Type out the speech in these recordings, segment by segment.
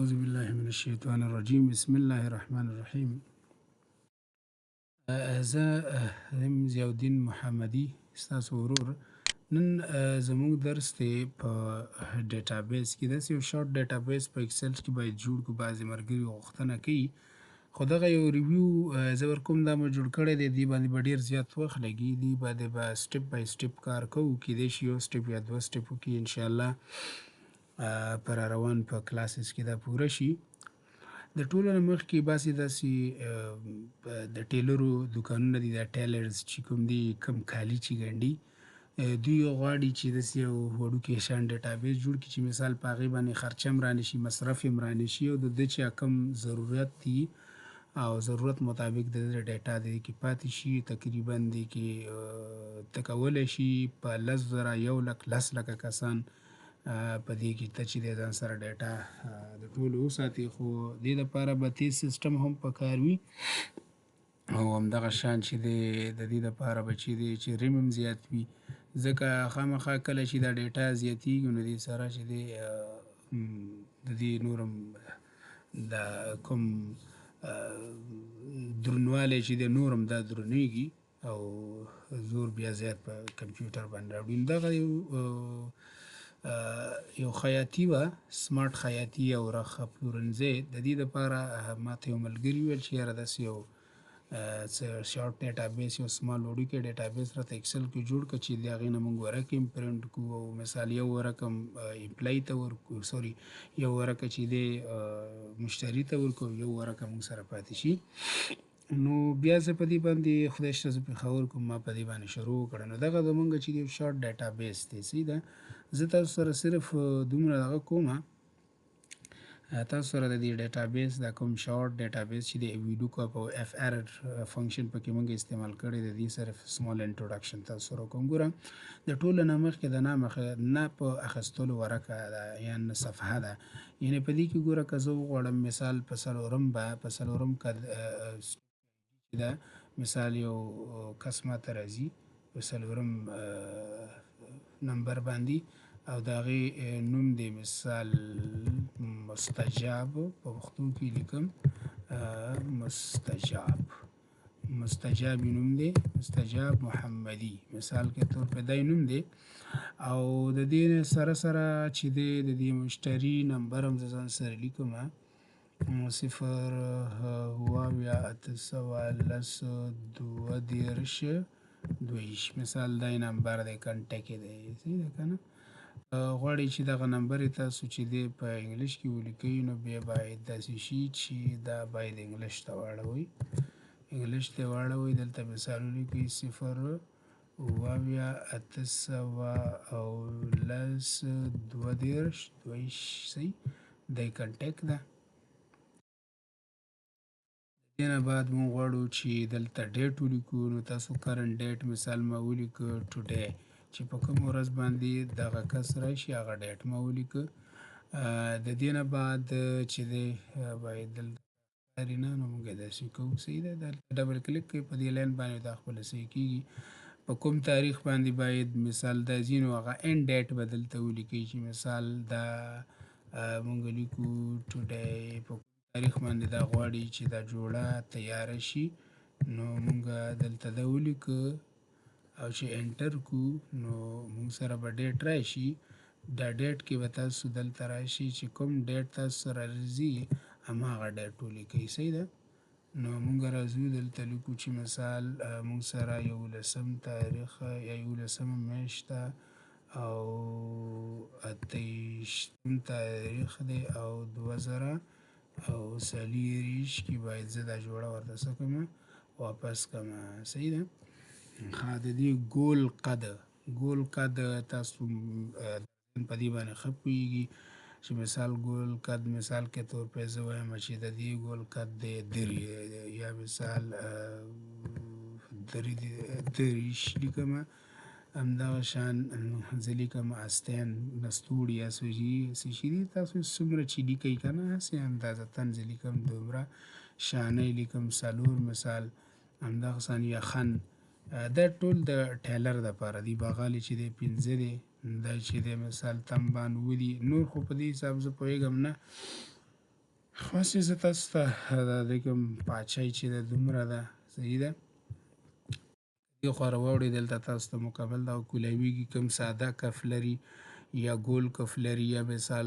اعوذ بالله من الشیطان الرجیم، بسم الله الرحمن الرحیم. زه یم ضیاءالدین محمدي، ستاسو ورور. نن زموږ درس دی په database کې. داسې یو short database په Excel کې باید جوړ کړو. بعضې ملګري غوښتنه کوي، خو دغه یو review زه ورکوم. دا مو جوړ کړی دی، دې باندې به ډېر زیات وخت لګي. دې باندې به step by step کار کوو. کیدای شي یو step یا دوه step وکړي، انشاءالله په روان په classes کې دا پوره شي. د ټولو نه مخکې باسي داسې د tailor و دوکانونه دي، دا tailors چې کوم دي، کوم کالي چې ګنډي، دوی غواړي چې داسې یو وړوکی شان database جوړ کړي چې مثال په هغې باندې خرچه هم رانه شي، مصرف هم رانه شي، او د ده چې کوم ضرورت دي او ضرورت مطابق د ده data دې کې پاتې شي. تقریبا دې کې ته کولی شي په 10,000، 1 لک، 10 لکه کسان په دې کې ته چې د ځان سره data د ټولو وساتي. خو دې دپاره به تیز سیستم هم پکار وي، او همدغه شان چې دی د دې دپاره به چې دی چې RAM هم زیات وي، ځکه خامخا کله چې دا data زیاتېږي، نو دې سره چې دی د دې نور هم د کوم درنوالی چې دی نور هم دا درنېږي او زور بیا زیات په کمپیوټر باندې راوړي. دغه یو خیاطي وه، سمارټ خیاطي او رخت پلورنځی. د دې دپاره ماته یو ملګري وویل چې یاره، داسې یو څه short database، یو small وړوکی database راته Excel کې جوړ کړه چې د هغې نه موږ ورقې هم پرنټ کړو، او مثال یو ورقه هم employee ته ورکړو، sorry، یو ورقه چې دی مشتري ته ورکړو، یو ورقه موږ سره پاتې شي. نو بیا زه په دې باندې، خدای شته زه پېښور کوم، ما په دې باندې شروع وکړه. نو دغه زمونږ چې دی short database دی، صحیح ده. زه تاسو سره صرف دومره دغه کوم، تاسو سره د دې database دا کوم short database چې د VLOOKUP او IFERROR function پکې موږ استعمال کړی، د دې صرف small introduction تاسو سره کوم. ګوره، د ټولو نه مخکې د نام نه په اخیستلو ورقه ده یا صفحه ده. یعنی په دې کې ګوره، که زه وغواړم مثال په څلورم به په څلورم ده، مثال یو کس ماته راځي په څلورم نمبر باندې او د هغې نوم دی مثال مستجاب، په پښتو کې لیکم مستجاب، مستجاب نوم دی، مستجاب محمدي مثال کې طور په دی نوم دی. او د دې سره سره چې دی د دې مشتري نمبر هم زه ځان سره لیکم، 077 810 32 22، مثال دا نمبر دی، contact دی، صحیح ده که نه؟ غواړئ چې دغه نمبر تاسو چې دی په English کې ولیکئ، نو بیا باید داسې شي چې دا باید English ته واړوئ، English ته واړوئ. دلته مثال ولیکئ 077 810 32 22، صحیح دی، contact ده. دې نه بعد موږ غواړو چې دلته date ولیکو، نو تاسو current date مثال ما ولیکه today، چې په کوم ورځ باندې دغه کس راشي هغه date ما ولیکه. د دې نه بعد چې دی باید دلته نه، نو موږ داسې کوو، صحیح ده. دلته double click کوئ په دې line باندې، دا خپله صحیح کېږي. په کوم تاریخ باندې باید مثال دا ځي، نو هغه end date به دلته ولیکئ چې مثال دا موږ لیکو today، په تاریخ باندې دا غواړي چې دا جوړه تیاره شي. نو موږ دلته دا ولیکو او چې enter کو، نو موږ سره به date راشي. دا date کې به تاسو دلته راشي چې کوم date تاسو سره راځي هماغه date ولیکئ، صحیح ده. نو موږ راځو دلته لیکو چې مثال موږ سره 11 تاریخ یا 11 میاشت او 28 تاریخ دی او 2024 کې باید زه دا جوړه ورته څه کړم، واپس کړم، صحیح ده. ښه، د دې ګول قد، ګول قد تاسو په دې باندې ښه پوهېږي چې مثال ګول قد، مثال کې طور په زه وایم چې د دې ګول قد دی درې، یا مثال درې 23 لیکم. همدغه شان زه لیکم استین نستوړي یا څه شي دي، تاسو څومره چې لیکئ که نه، هسې اندازتاً زه لیکم دومره. شانه لیکم څلور مثال. همدغه شان یخن، دا ټول د tailor دپاره دي. بغالي چې دی پنځه دی، دا چې دی مثال تمبان اووه دي. نور خو په دې حساب زه پوهېږم نه. خو هسې زه تاسو ته دا د کوم پاچهي چې ده دومره ده، صحیح ده. دې خوا راواوړي، دلته تاسو ته مکمل دا کولاویږي، کوم ساده کف لري یا ګول کف لري، یا مثال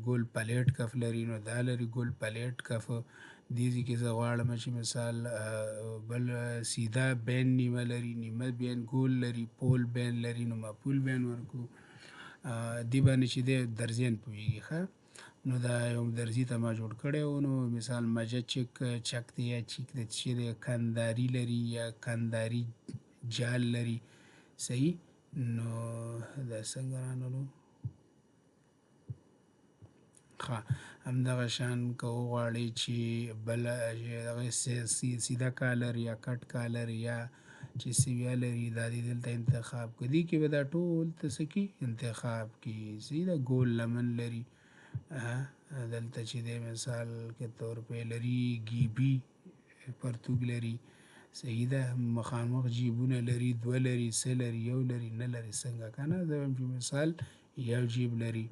ګول پلیټ کف لري، نو دا لري ګول پلیټ کف. دې ځای کې زه غواړم چې مثال بل سیده بین نیمه لري، نیمه بین ګول لري، پول بین لري، نو ما پول بین ورکو. دې باندې چې دی درزیان پوهېږي، ښه. نو دا یو درزي ته ما جوړ کړی و. نو مثال مجه چک، چک دی یا چیک دی چې دی، کنداري لري یا کنداري جال لري، صحیح. نو دا څنګه رانلو؟ ښه، همدغه شان که وغواړئ چې بل دغه سیده کالر یا کټ کالر یا چې سویه لري، دا دې دلته انتخاب کړي. دې کې به دا ټول ته څه کړي؟ انتخاب کړي، صحیح ده. ګول لمن لري، دلته چې دی مثال که طور پې لري، ګیبي پرتوګ لري، صحیح ده. مخامخ جیبونه لري، دوه لري، څه لري، یو لري، نه لري، څنګه که نه. زه وایم چې مثال یو جیب لري،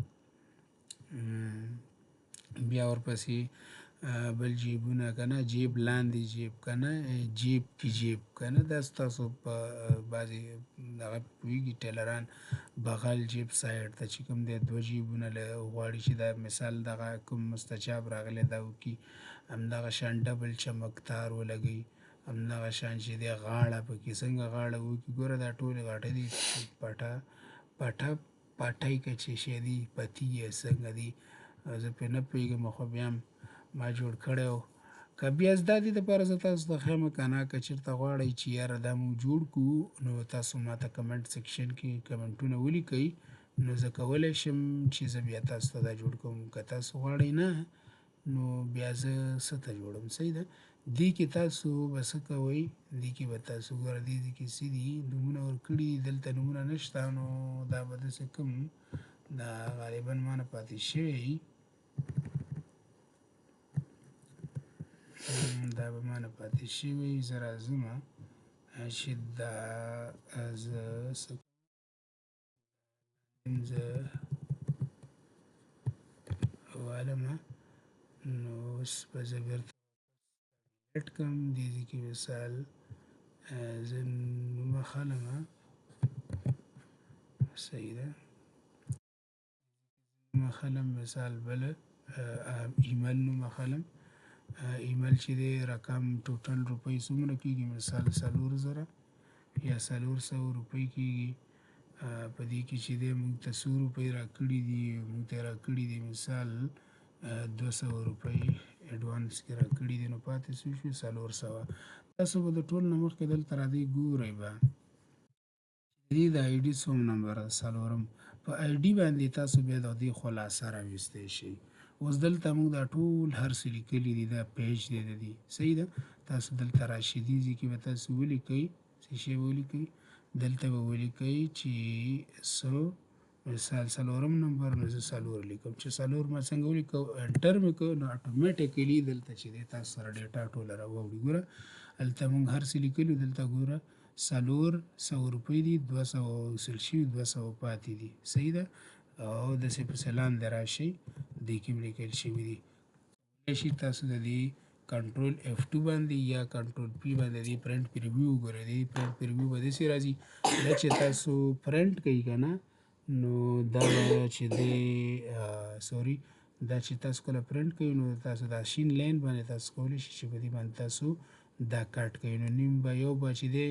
بیا ورپسې بل جیبونه که نه، جیب لاندې جیب که نه، جیب کې جیب که نه. دا ستاسو په بعضې دغه پوهېږي ټیلران، بغل جیب سایډ ته چې کوم دی دوه جیبونه غواړي چې دا مثال دغه کوم مستجاب راغلی دا وکړي. همدغه شان ډبل چمکتار ولګوي، همدغه شان چې دی غاړه پکې څنګه غاړه وکړي. ګوره دا ټولې غاټې دي، پټه پټه پټۍ که چې شی دي، پتي یې څنګه دي زه پرې نه پوهېږم، خو بیا هم ما جوړ کړی و. که بیا دا دې دپاره زه تاسو ته ښیم که نه، که چېرته غواړئ چې یاره دا موږ جوړ کړو، نو تاسو ما ته کمنټ سیکشن کې کمنټونه ولیکئ، نو زه کولی شم چې زه بیا تاسو ته دا جوړ کړم. که تاسو غواړئ نه، نو بیا زه څه ته جوړم، صحیح ده. دې کې تاسو به څه کوئ، دې کې به تاسو ګوره دې ځای کې څه دي، نومونه ورکړي دي، دلته نومونه نشته، نو دا به داسې کوم، دا غالباً ما نه پاتې شوی، دا به ما نه پاتې شوی. زه راځم چې دا زه څه کوم، زه والم، نو اوس به زه بېرته ډیلیټ کړم. دې ځای کې مثال زه نوم اخلم، صحیح ده، نوم اخلم مثال بل ایمیل نوم اخلم. ایمیل چې دی رقم ټوټل روپۍ څومره کېږي، مثال 4000 یا 400 روپۍ کېږي. په دې کې چې دی موږ ته څو روپۍ راکړي دي، موږ ته یې راکړي دي مثال 200 روپۍ اډوانس کې راکړي دي، نو پاتې څه شو 400. تاسو به د ټول نه مخکې دلته را دی ګورئ به دې د آی ډي څوم نمبر ده، څلورم. په آی ډي باندې تاسو بیا د دې خلاصه راویستی شئ. اوس دلته موږ دا ټول هر څه لیکلي دي، دا پیج دی د دې، صحیح ده. تاسو دلته راشئ، دې ځای کې به تاسو ولیکئ، څه شی به ولیکئ، دلته به ولیکئ چې څو مثال څلورم نمبر، نو زه څلور لیکم. چې څلور ما څنګه ولیکم، انټر مې کړ، نو اتوماتیکلی دلته چې دی تاسو سره ډیټا ټوله راوړي. ګوره هلته موږ هر څه لیکلي، دلته ګوره 400 روپۍ دي، 200 وصل شوي، 200 پاتې دي، صحیح ده. او داسې پسې لاندې راشئ، دې کې هم لیکل شوي دي. کولی شئ تاسو د دې کنټرول اف ټو باندې یا کنټرول پی باندې دې پرنټ پریویو وګورئ. دې پرنټ پریویو به داسې راځي، دا چې تاسو پرنټ کوئ که نه، نو دا به چې دی، سوري، دا چې تاسو کله پرنټ کوئ، نو تاسو دا شین لاین باندې تاسو کولی شئ چې په دې باندې تاسو دا کټ کوئ. نو نیم به یو به چې دی،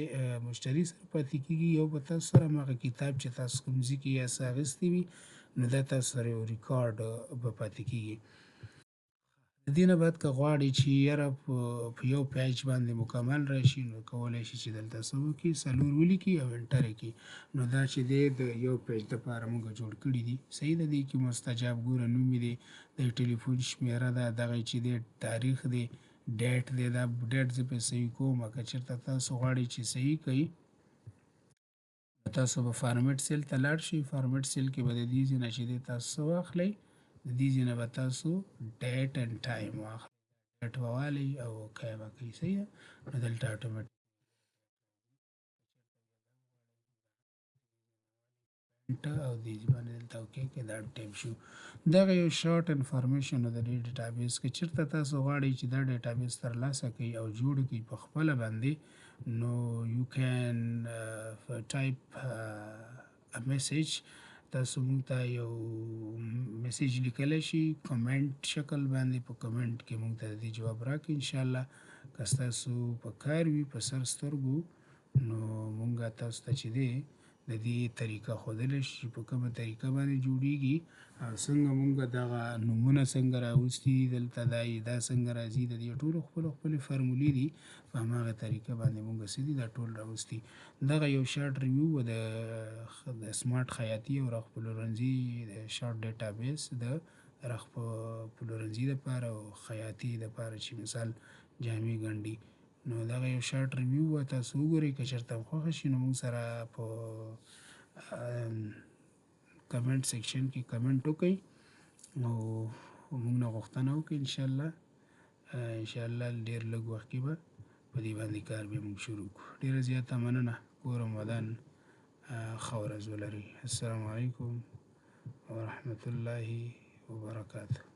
مشتري سره پاتې کېږي، یو به تاسو سره هماغه کتاب چې تاسو کوم ځای کې یا څه اخیستي وي، نو دا تاسو سره یو ریکارډ به پاتې کېږي. د دې نه بعد که غواړئ چې یاره په یو پیج باندې مکمل راشي، نو کولی شي چې دلته څه وکړي، څلور ولیکي او انټر یې کړي. نو دا چې دی د یو پیج دپاره موږ جوړ کړي دي، صحیح ده. دې کې مستجاب ګوره نوم یې دی، د ټلیفون شمېره ده، دغه چې دی تاریخ دی، ډیټ دی. دا ډیټ زه پرې صحیح کوم. که چېرته تاسو غواړئ چې صحیح کړئ، تاسو به فارمیټ سیل ته لاړ شئ. فارمیټ سیل کې به د دې ځای نه چې دی تاسو څه واخلئ، د دې ځای نه به تاسو ډیټ اینډ ټایم واخلئ، ډیټ به والئ او اوکی به کوئ، صحیح ده. نو دلته اتوماتیک او دې باندې دلته اوکې کې دا ټیپ شو. دغه یو شارټ انفارمیشن د دې ډیټابیس. که چیرته تاسو غواړئ چې دا ډیټابیس ترلاسه کړئ او جوړ کړئ په خپله باندې، نو یو کین ټایپ ا میسج، تاسو موږ ته یو میسج لیکلی شئ کمنټ شکل باندې، په کمنټ کې موږ ته د دې جواب راکړئ. ان شاء الله که ستاسو په کار وي په سر سترګو، نو مونږ تاسو ته چې دی د دې طریقه ښودلی شو چې په کومه طریقه باندې جوړیږي او څنګه مونږ دغه نومونه څنګه راوستي دي دلته، دا دا څنګه راځي. د دې ټولو خپلو خپلې فارمولې دي، په هماغه طریقه باندې مونږ څه دي دا ټول راوستي. دغه یو شارټ ریویو و د سمارټ خیاطي او رخت پلورنځي د شارټ ډیټابیس د رخت پلورنځي دپاره او خیاطي دپاره چې مثال جامې ګنډي. نو دغه یو شارټ ریویو و، تاسو وګورئ، که چېرته هم خوښه شي نو موږ سره په کمنټ سیکشن کې کمنټ وکړئ او موږ نه غوښتنه وکړئ. ان شاء الله ډېر لږ وخت کې به په دې باندې کار بیا موږ شروع کړو. ډېره زیاته مننه، کور مو ودان، ښه ورځ ولرئ. السلام علیکم ورحمت الله وبرکاته.